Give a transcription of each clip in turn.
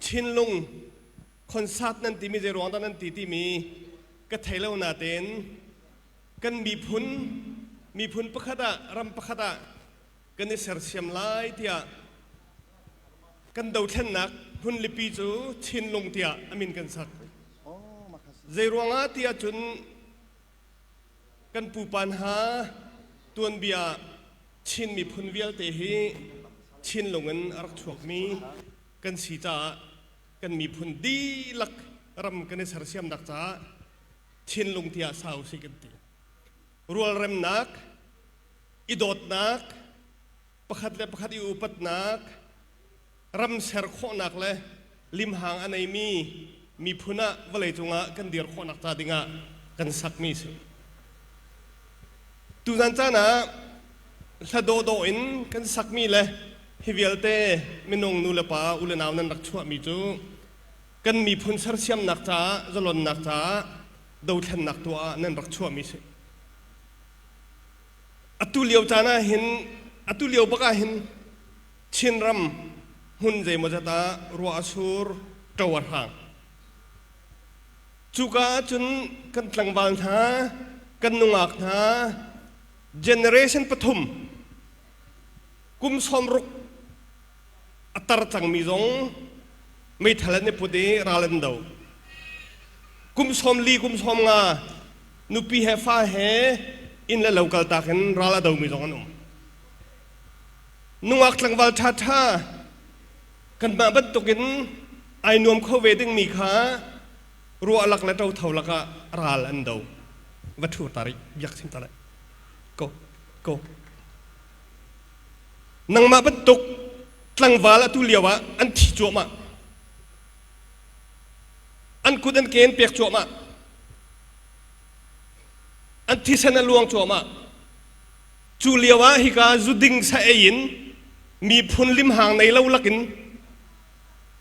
Chinlung concert nan timi zei ruang dah nan ti timi ka thei lo natein kan miphun miphun pakhat ah ram pakhat ah kan i sersiam lai tiah kan dothlennak hmunlipi cu Chinlung tiah a min kan sak. Zei ruangah tiah cun kan pupa hna tuanbia Chin miphun vialte hi Chinlung in a rak chuakmi kan si caah kan miphun dihlak ram kan i sersiamnak caah Chinlung tiah sa usih kan ti. Rualremnak, i dawtnak, pakhat le pakhat i upatnak, ram ser khawhnak le limhang a neimi miphun ah vawleicung ah kan dir khawhnak ca dingah kan sakmi si. Tuzan caan ah hla dawhdawh in kan sakmi le hi vialte minung nu le pa u le nau nan rak chuahmi cu kan miphun sersiamnak caah zalonnak caah dothlennak tuah ah nan rak chuahmi si. Atu lio caan ah hin atu lio bak ah hin Chinram hmun zeimawzat ah ruah a sur, ṭo a hrang. Cuka ahcun kan tlangval hna, kan nungak hna, generation pathum kum 60 a tar cangmi zong meithal an i put i ral an do. Kum 40, kum 50 nupi he fa he inn le lo kaltak in ral a domi zong an um. Nungak tlangval ṭhaṭha kanmah bantukin ai nuam kho ve dingmi kha ruah lak le ṭotho lakah ral an do. Va ṭhu ta rih, biak chim ta lai. Go, go. Nangmah bantuk tlangval atu lio ah an thi cuahmah. An kut an ke an pek cuahmah. An thisen a luang cuahmah. Cu lio ah hika zuding sa ei in miphun limhang nei lo lakin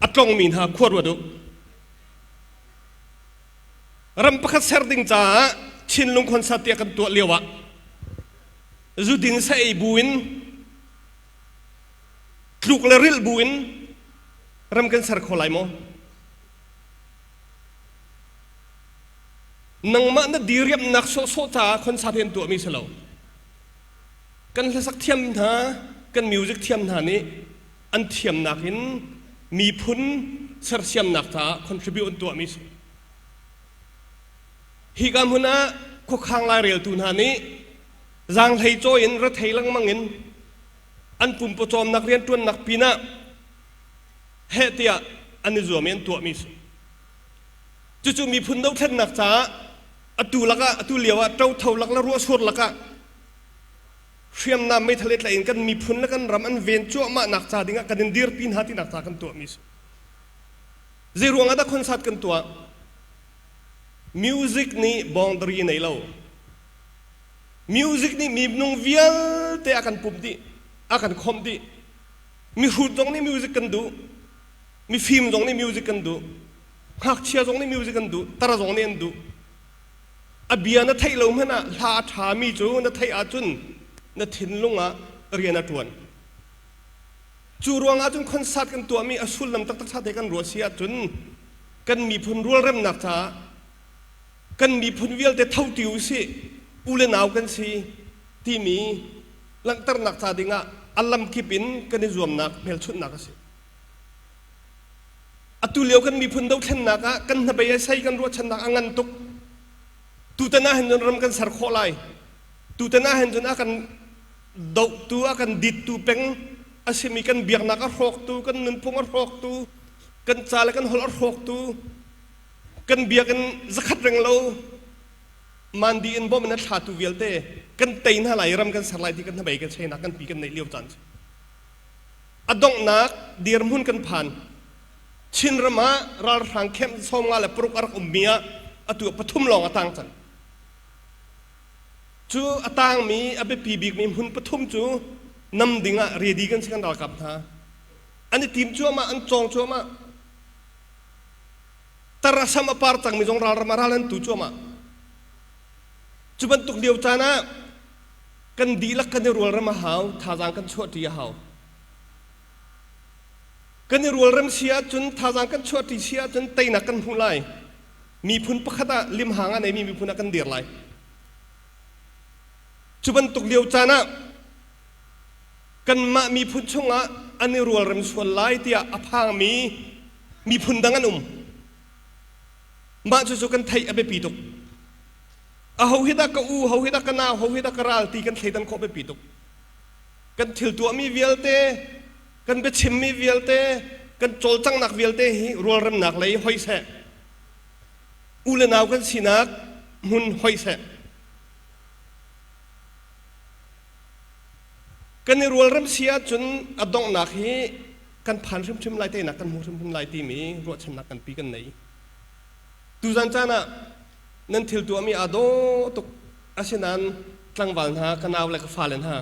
a tlongmi hna khua ruat u. Ram pakhat ser ding caah Chinlung concert tiah kan tuah lio ah zudin sa ei bu in tluk le rilh bu in ram kan ser kho lai maw? Nangmah na diriamnak sawhsawh caah concert hi an tuahmi si lo. Kan hlasak thiam hna, kan music thiam hna nih an thiamnak in miphun sersiamnak caah contribute an tuahmi si. Hika hmun ah khuakhang laireltu hna nih zaanghlei cawi in rethei lengmang in an pumpawcawmnak rianṭuannak pinah heh tiah an i zuam i an tuahmi si. Cucu miphun dothlennak caah atu lakah atu lio ah ṭotho lak le ruahsur lakah hriamnam meithal i tlaih in kan miphun le kan ram an ven cuahmah nak ca dingah kan in dirpi hna tinak ca kan tuahmi si. Zei ruang ah dah concert kan tuah? Music nih boundary nei lo. Music nih minung vialte a kan pumh dih, a kan khomh dih. Mihrut zong nih music kan duh. Mifim zong nih music kan duh. Ngakchia zong nih music an duh, tar zong nih an duh. A bia na theih lo hmanh ah hla a ṭhami cu na theih ahcun na thinlung ah rian a ṭuan. Cu ruangah cun concert kan tuahmi a sullam taktak ṭha te kan ruah si ahcun kan miphun rualremnak caah kan miphun vialte tho ti usih, u le nau kan si timi langhternak ca dingah a lamkip in kan i zuamnak hmelchunhnak a si. Atu lio kan miphun dothlennak ah kan hnabei a sei kan ruahchannak a ngan tuk. Tutan ah hin cun ram kan ser khawh lai. Tutan ah hin cun a kan dohtu, a kan dittu peng a simi kan biaknak a hrawktu, kan nunphung a hrawktu, kan ca le kan holh a hrawktu, kan biakinn zakhat reng lo mandi in bawm in a thlatu vialte kan tei hna lai ram kan ser lai ti kan hnabei kan cheinak kan pi kan neih lio caan cu. A donghnak dirhmun kan phan. Chinram ah ralhrang camp 56 a rak ummi ah atu pathum lawng a tang cang. Cu a tangmi a biapi bikmi hmun pathum cu nam ding ah ready kan si kan ralkap hna. An i tim cuahmah, an cawng cuahmah. Tar a sam a par cangmi zong ralram ah ral an tu cuahmah. Cu bantuk lio caan ah kan dihlak kan i rualrem a hau, thazaang kan chuahṭi a hau. Kan i rualrem si ahcun, thazaang kan chuahṭi si ahcun teinak kan hmu lai. Miphun pakhat ah limhang a neimi miphun ah kan dir lai. Cu bantuk lio caan ah kanmah miphun chungah an i rualrem sual lai tiah a phangmi miphun dang an um. Mah cucu kan theih a biapi tuk. Aho hi dah ka u, ho hi dah ka nau, ho hi dah ka ral ti kan thleidan khawh biapi tuk. Kan thil tuahmi vialte, kan biachimmi vialte, kan cawlcanghnak vialte hi rualremnak lei hoi seh. U le nau kan sinak hmun hoi seh. Kan i rualrem si ahcun a donghnak hi kan phan hrimhrim lai, teinak kan hmu hrimhrim lai timi ruahchannak nganpi kan nei. Tuzan caan ah nan thil tuahmi aa dawh tuk. Asinain tlangval hna, ka nau le ka fale hna,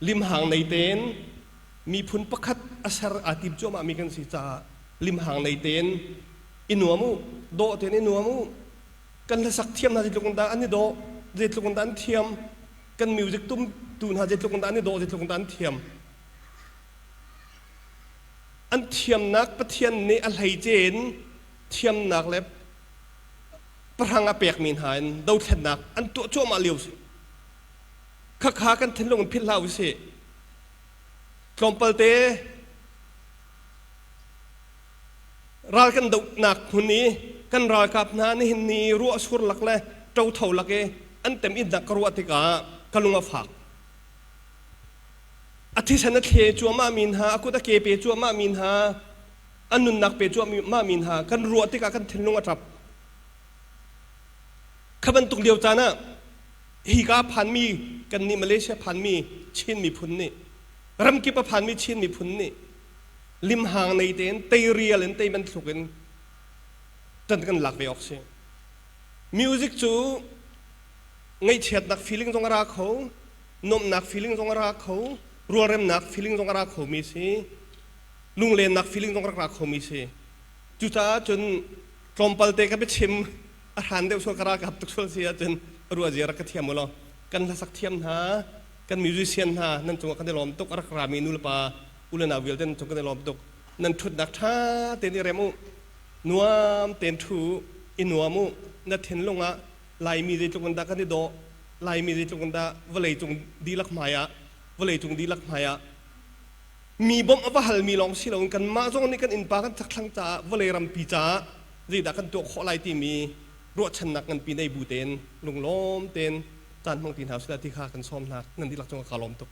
limhang nei tein miphun pakhat a ser aa tim cuahmahmi kan si caah limhang nei tein i nuam u, dawh tein i nuam u. Kan hlasak thiam hna zeitluk in dah an i dawh, zeitluk in dah an thiam, kan music tumtu hna zeitluk in dah an i dawh, zeitluk in dah an thiam. An thiamnak Pathian nih a hleice in thiamnak le pahrang a pekmi hna in dothlennak an tuah cuahmah lio si. Khakha kan thinlung in philh hlah usih. Tlawmpal te ral kan dohnak hmun i kan ralkap hna nihin ni ruah sur lak le ṭotho lak i an tem innak ka ruah tikah ka lung a fak. A thisen a thle cuahmah mi hna, a kut a ke pe cuahmah mi hna, a nunnak pe cuahmah mi hna kan ruah tikah kan thinlung a ṭap. Kha bantuk lio caan ah hika phanmi kannih Malaysia phanmi Chin miphun nih ramkip a phanmi Chin miphun nih limhang nei tein teirial in tei bantuk in ṭan kan lak ve awk si. Music cu ngaihchiatnak feeling zong a ra kho, nuamhnak feeling zong a ra kho, rualremnak feeling zong a ra khomi si, lunglennak feeling zong rak ra khomi si. Cucaah cun tlawmpal te ka biachim a hran deuh sual ka ralkap tuk sual si ahcun ruah zia rak ka thiam u law kan hlasak thiam hna kan musician hna nan cungah kan i lawm tuk a rak rami nu le pa u le nau vialte nan cung kan i lawm tuk nan ṭhutnak ṭha tein i rem u nuam tein ṭhu i nuam u na thinlung ah Laimi zeitluk in dah kan i dawh Laimi zeitluk in dah vawleicung dihlak hmai ah vawleicung dihlak hmai ah mi bawmh a va halmi lawng si loin kanmah zong nih kan innpa kan chakthlang caah vawlei rampi caah zeidah kan tuah khawh lai timi ruahchannak nganpi nei bu tein lunglawm tein caan hmang ti hna usih ti kha kan sawm hna nan dihlak cungah kaa lawm tuk.